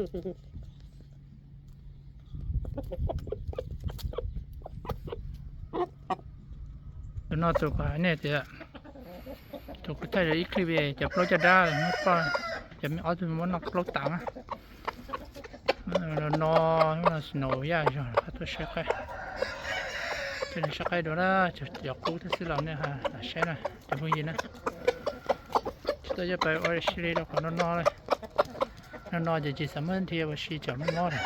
Tus no tus kuv hais nej tias, tus kuv thaij ib clip cov plaub caj dab, cov me ob tug muab noj plaub tas na. No, no snow yaj zog, qab tuaj saib qaib. Coj nej saib qaib dua na, cov qub thiab xwb los nej lam saib na cov phooj ywg na. Tsis tau coj pais ua si li rau qhov no no, no no ces tsis xav muab nrhiav ua si tsam muaj mob lawm.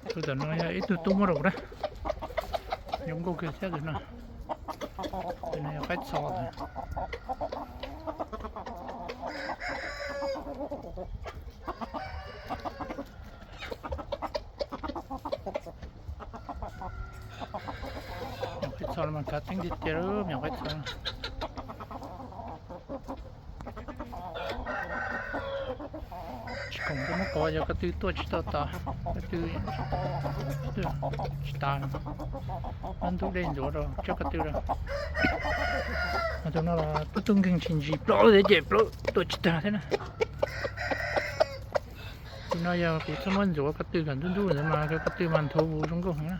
Tus tom no yog ib tug tub muab rau kuv na, zoo nkauj kawg thiab tus no. Tus no yog qaib txho. Qaib txho no mas kav teeb tiag tiag, me nyuam qaib txho. Tsis khoom twb muab kov, yog ko tw tuaj tsis tau tas, ko tw tsis tas, muab ntub dej ntxuav rau tsob ko tw rau. Tus no los tub tub nkeeg tsis ntsis plaub thiab ces plaub tuaj tsis tag thiab na. Tus no yog kuv txhob muab ntxuav ko tw kom ntub ntub ntawd mas ko tw mas nthuav vus zoo nkauj heev na.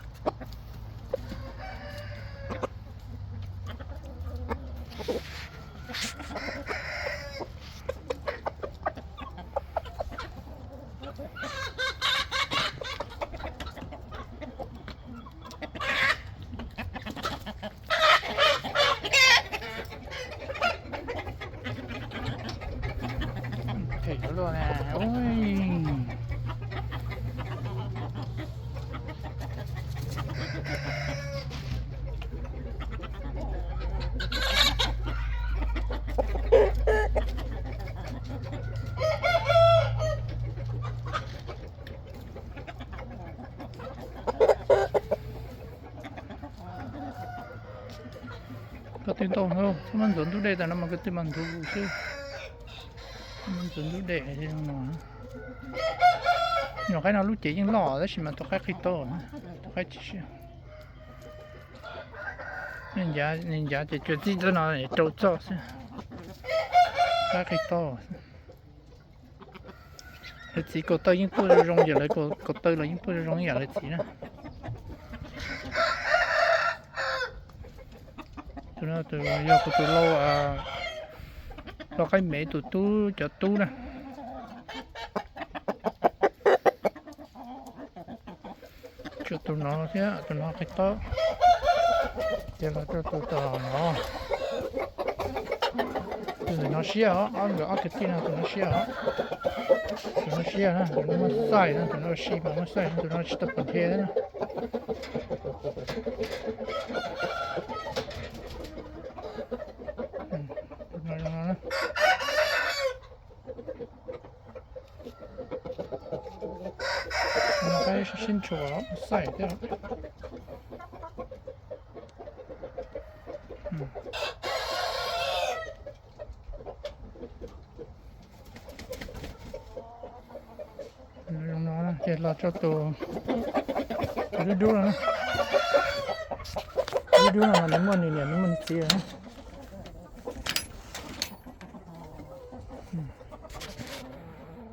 Them luaj na. Ko tw ntau, txhob muab ntxuav ntub dej tas no mas ko tw mas nthuav vus xwb. Txhob muab ntxuav ntub dej no. Nyuam qaib no lub cev yeej loj tab sis mas tus qaib qhib tau, tus qaib tsis siab. Nws ncav ces tsuas txij txoj no rau txoj xwb. Qaib qhib tau xwb. Lawv txiv kaus taw yeej tuaj zoo zoo, yog lawv kaus taw los yeej tuaj zoo zoo ib yam lawv txiv na. Tus no yog kuv tus lau, lau qaib mev tus tub cov tub na. Tshuav tus no thiab, tus no qhib taub. Ces los rau tus tom no. Tus ntawm no siab os, ob nkawd ob kwv tij no tus no siab os. Tus no siab na, tus no muaj xaij na, tus no ua si mas muaj xaij, tus no tsis tau pom nrhe thiab na. Qaib siab ntshua, muaj xaij thiab. Zoo no ces los rau tus, tus dub dub no na. Dub dub no mas nws muaj nws niam nws muaj nws txiv lawm na.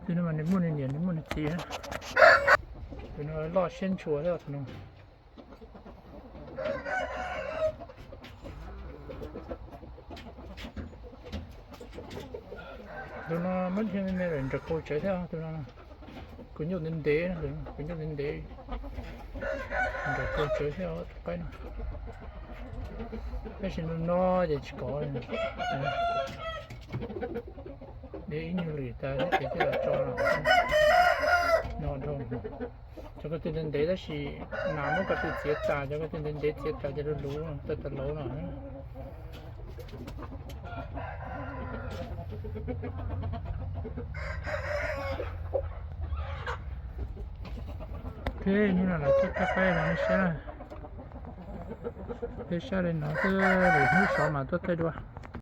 Tus no mas nws muaj nws niam nws muaj nws txiv na. Tus no loj siab ntshua thiab tus no. Tus no muab dhia me me lawm nrawm kau tsawv thiab tus no. Kuv ncauj ntev ntev, kuv ncauj ntev ntev, nrawm kau tsawv thiab tus qaib no. Tab sis no no ces tsis kov. Ntev ib nyuag lwm tas thiab ces coj los tso no dhau. Cov ko tw ntev ntev tab sis nas muab ko tw txiav tas, cov ko tw ntev ntev txiav tas ces luv luv tawg tas lauv no. Ok, hnub no lawv tuaj thaij qaib no nej saib. Peb saib li no xwb, lwm hnub xyov mas tuaj thaij dua.